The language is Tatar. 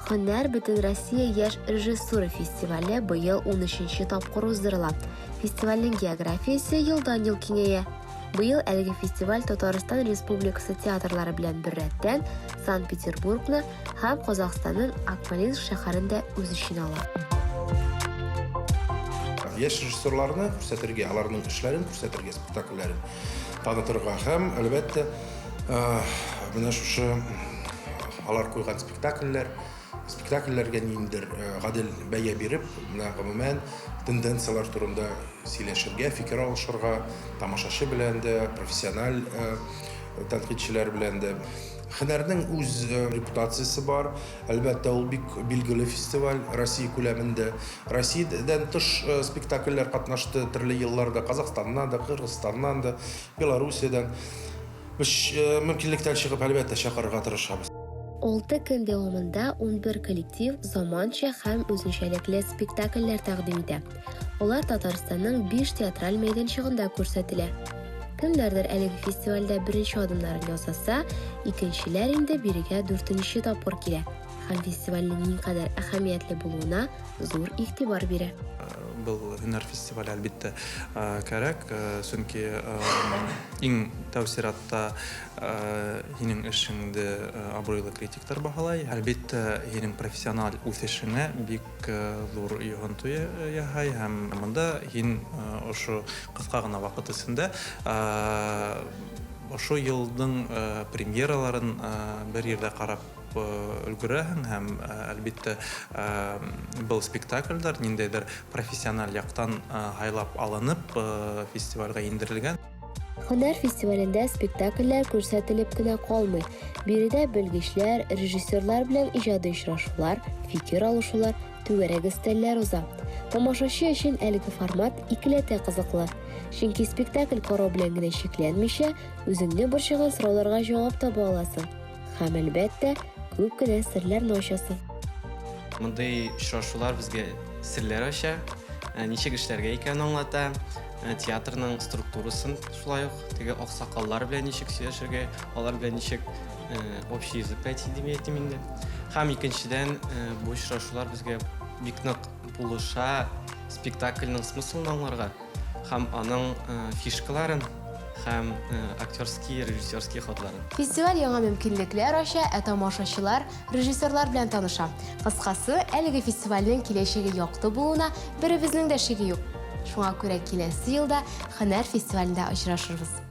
Һөнәр Бөтенроссия яшь режиссура фестивале быел унөченче тапкыр уздырыла. Фестивальнең географиясе елдан-ел киңәя. Быел әлеге фестиваль Татарстан Республикасы театрлары белән беррәттән Санкт-Петербургны һәм Казахстанның Акмолинск шәһәрен дә үз эченә ала. Яшь режиссерларны күрсәтергә, аларның эшләрен күрсәтергә, спектакльләрен танытырга һәм, әлбәттә, менә шушы алар куйган спектакльләр, спектакльләргә ниндидер гадел бәя биреп, менә гомумән тенденцияләр турында сөйләшергә, фикер алышырга, тамашачы белән дә, профессиональ тәнкыйтьчеләр белән дә. Һөнәрнең үз репутациясе бар. Әлбәттә, ул бик билгеле фестиваль Россия күләмендә. Россиядән тыш спектакльләр катнашты төрле елларда Казахстаннан да, Кыргызстаннан да, Белоруссиядән. Без мөмкинлектән чыгып, әлбәттә, чакырырга тырышабыз. Алты көн дәвамында 11 коллектив заманча һәм үзенчәлекле спектакльләр тәкъдим итә. Алар Татарстанның биш театраль мәйданчыгында күрсәтелә. Кемнәрдер әлеге фестивальдә беренче адымнарын ясаса, икенчеләр инде бирегә дүртенче тапкыр килә һәм фестивальнең никадәр әһәмиятле булуына зур игътибар бирә. Был һөнәр фестивале, әлбиттә, кәрәк, чөнки иң тәү чиратта һинең эшеңде абруйлы критиктар баһалай. Әлбиттә, һинең профессиональ үсешеңә бик зур йогынты яһай һәм монда һин ошо кыска гына вакыт эчендә ошо елның премьераларын бер ердә карап өлгерәһең һәм, әлбиттә, был спектакльләр ниндәйдер профессиональ яктан һайлап алынып фестивальгә индерелгән. Һөнәр фестивалендә спектакльләр күрсәтелеп кенә калмый. Биредә белгечләр, режиссерлар белән иҗади очрашулар, фикер алышулар, түгәрәк өстәлләр уза. Тамашачы өчен әлеге формат икеләтә кызыклы. Чөнки спектакль карау белән генә чикләнмичә, үзеңне борчыган сорауларга җавап таба аласың. Һәм, әлбәттә, күп кенә серләрне ачасың. Мондый очрашулар безгә серләр ача, э, ничек эшләргә икәнен аңлата, э, театрның структурасын шулай ук теге аксакаллар белән ничек сөйләшергә, алар белән ничек э, общий язык найти дип әйтим инде. Һәм икенчедән, бу очрашулар безгә бик нык булыша спектакльнең смыслын аңларга. Һәм аның фишкаларын һәм актерский, режиссерский ходларын. Фестиваль яңа мөмкинлекләр ача, ә тамашачылар режиссерлар белән таныша. Кыскасы, әлеге фестивальнең киләчәге якты булуына беребезнең дә шиге юк. Шуңа күрә киләсе елда Һөнәр фестивалендә очрашырбыз.